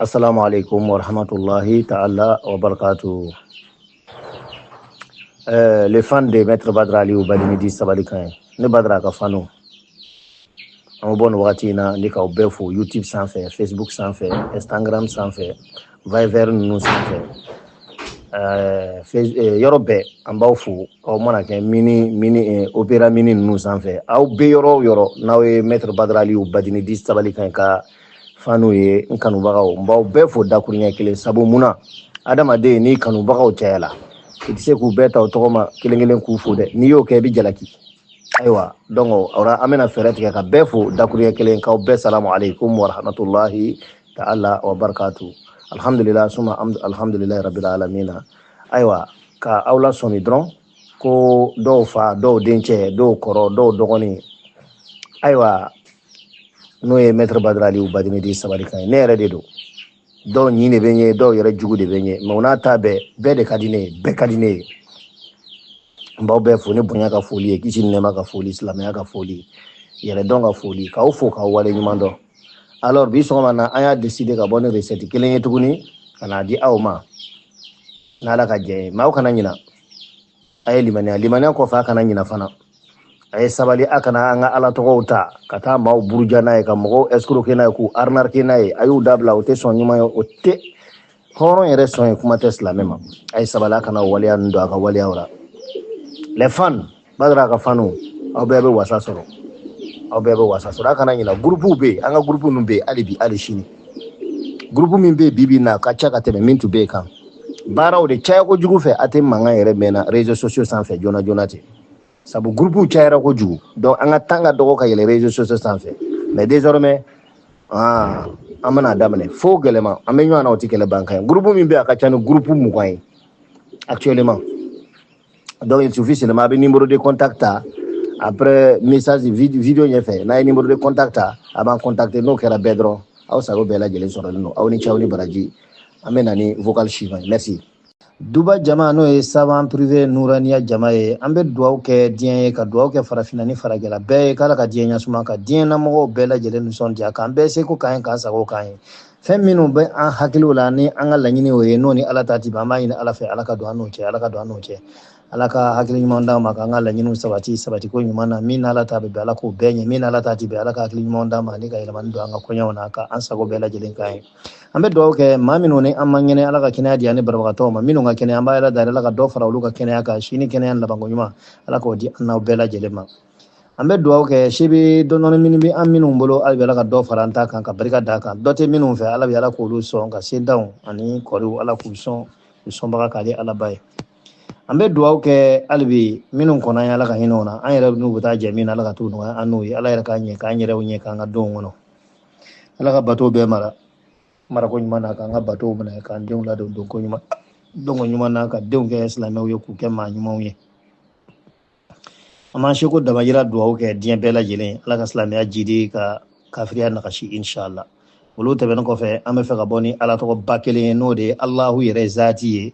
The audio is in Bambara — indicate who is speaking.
Speaker 1: Assalamu alaikum wa rahmatullahi ta'ala wa barakatuh. Les fans de Maître Badra Aliou Badini dit Sabalikan ye. Ne Badra ka fanu. An bɛ bɔ nin wagati in na ni k'aw bɛɛ fo YouTube sanfɛ, Facebook sanfɛ, Instagram sanfɛ, Viber ninnu sanfɛ. Yɔrɔ bɛɛ an b'aw fo. Aw mana kɛ mini mini Opera mini ninnu sanfɛ. Aw bɛ yɔrɔ o yɔrɔ n'aw ye Maître Badra Aliou Badini dit Sabalikan ka fanu ye, n kanubagaw, n b'aw bɛɛ fo dakuruɲɛ kelen. Sabu mun na? Adamaden, n'i kanubagaw cayala, i tɛ se k'u bɛɛ ta o tɔgɔ ma kelen kelen k'u fo dɛ. N'i y'o kɛ, i bɛ jalaki. Ayiwa, donc o an bɛna fɛɛrɛ tigɛ ka bɛɛ fo dakuruɲɛ kelen, k'aw bɛɛ salamu aleykum wa rahmatulahi ta'ala wa barakatu. Alhamdulillah suma alhamdulillahi rabbil alamina. Ayiwa, ka aw lasɔmi dɔrɔn ko dɔw fa, dɔw dencɛ, dɔw kɔrɔ, dɔw dɔgɔnin, ayiwa, n'o ye Maître Badra Aliou Badini dit Sabalikan ye. Ne yɛrɛ de don. Dɔw ɲin de bɛ n ye, dɔw yɛrɛ jugu de bɛ n ye, mɛ o n'a ta bɛɛ, bɛɛ de ka di ne ye, bɛɛ ka di ne ye. N b'aw bɛɛ fo ni bonya ka foli ye, kisi ni nɛɛma ka foli, silamɛya ka foli, yɛrɛdɔn ka foli, k'aw fo k'aw wale ɲuman dɔn. Alors, bi sɔgɔma na, an y'a décidé ka bɔ ni recette kelen ye tuguni ka n'a di aw ma n'Ala ka jɛ ye. Mɛ aw kana ɲina, a ye limaniya. Limaniya kɔfɛ, a kana ɲina fana, a ye sabali. A kana an ka Ala tɔgɔw ta ka taa maaw buruja n'a ye, ka mɔgɔw escroquer n'a ye, k'u arnaquer n'a ye. A y'u dabila, o tɛ sɔn ɲuman ye, o tɛ hɔrɔn yɛrɛ sɔn ye, kuma tɛ silamɛ ma. A ye sabali, a kana waleya ninnu don a ka waleyaw la. Les fans, Badara ka fanu, aw bɛɛ bɛ wasa sɔrɔ, aw bɛɛ bɛ wasa sɔrɔ. A kana ɲina, groupe bɛ yen, an ka groupe ninnu bɛ yen hali bi, hali sini. Groupe min bɛ yen bi bi in na, a ka ca ka tɛmɛ min tun bɛ yen kan. Baaraw de caya kojugu fɛ, a tɛ mankan yɛrɛ mɛnna réseaux sociaux sanfɛ joona joona ten, sabu groupe cayara kojugu. Donc an ka temps ka dɔgɔ ka yɛlɛ réseaux sociaux sanfɛ. Mais désormais, ah, an bɛna daminɛ fo gɛlɛma, an bɛ ɲɔgɔn na, o tɛ kɛlɛ ban kan ye. Groupe min bɛ yen, a ka ca ni groupe 20 ye actuellement. Donc il suffit seulement a bɛ numéro de contact ta après message vidéo ɲɛfɛ. N'a ye numéro de contact ta, a b'an contacter. N'o kɛra bɛɛ dɔrɔn, aw sago bɛɛ lajɛlen sɔrɔlen don. Aw ni ce, aw ni baraji. An bɛ na ni vocal suivant ye. Merci. Duba jama, n'o ye savant privé Nuraniya jama ye, an bɛ dugawu kɛ diɲɛ ye, ka dugawu kɛ farafinna ni farajɛla bɛɛ ye, k'Ala ka diɲɛ ɲɛsuma, ka diɲɛ namɔgɔw bɛɛ lajɛlen nisɔndiya, k'an bɛɛ seko k'an ye, k'an sago k'an ye. Fɛn minnu bɛ an hakiliw la ni an ka laɲini o ye, n'o ni Ala ta ti ban, an b'a ɲini Ala fɛ, Ala ka don an n'o cɛ, Ala ka don an n'o cɛ. Ala ka hakili ɲuman d'an ma k'an ka laɲiniw sabati sabati ko ɲuman na. Min n'Ala ta bɛ bɛn, Ala k'o bɛɛ ɲɛ. Min n'Ala ta ti bɛn, Ala ka hakili ɲuman d'an ma ani ka yɛlɛmani don an ka koɲɛw na, ka an sago bɛɛ lajɛlen k'an ye. An bɛ dugawu kɛ maa minnu ni an man kɛnɛ, Ala ka kɛnɛya di ani banabagatɔw ma. Minnu ka kɛnɛ, an b'a yɛrɛ da, Ala ka dɔ fara olu ka kɛnɛya kan. Sini kɛnɛya labanko ɲuman, Ala k'o di an n'aw bɛɛ lajɛlen ma. An bɛ dugawu kɛ se bɛ dɔɔni minnu bɛ an minnu bolo, hali bi Ala ka dɔ fara an ta kan ka barika d'a kan. Dɔ tɛ minnu fɛ, Ala bɛ Ala k'olu sɔn ka se danw ani kɔriw, Ala k'u sɔn, u sɔnbaga k'ale Alaba ye. An bɛ dugawu kɛ hali bi minnu kɔnɔ an ye, Ala ka hinɛ u na. An yɛrɛ n'u bɛ taa jɛ min na, Ala ka t'u nɔgɔya an n'u ye. Ala yɛrɛ k'an ɲɛ, k'an yɛrɛw ɲɛ, k'an ka denw kɔnɔ. Ala ka batow bɛɛ mara marako ɲuman na, k'an ka batow minɛ, k'an denw ladon donko ɲuman, donko ɲuman na, ka denw kɛ silamɛw ye, k'u kɛ maa ɲumanw ye. An b'an seko damayira dugawu kɛ diɲɛ bɛɛ lajɛlen, Ala ka silamɛya jidi, ka kafiriya nagasi, inshallah. Olu tɛmɛnen kɔfɛ, an bɛ fɛ ka bɔ ni Ala tɔgɔ ba kelen ye, n'o de ye Alahu yɛrɛ zati ye.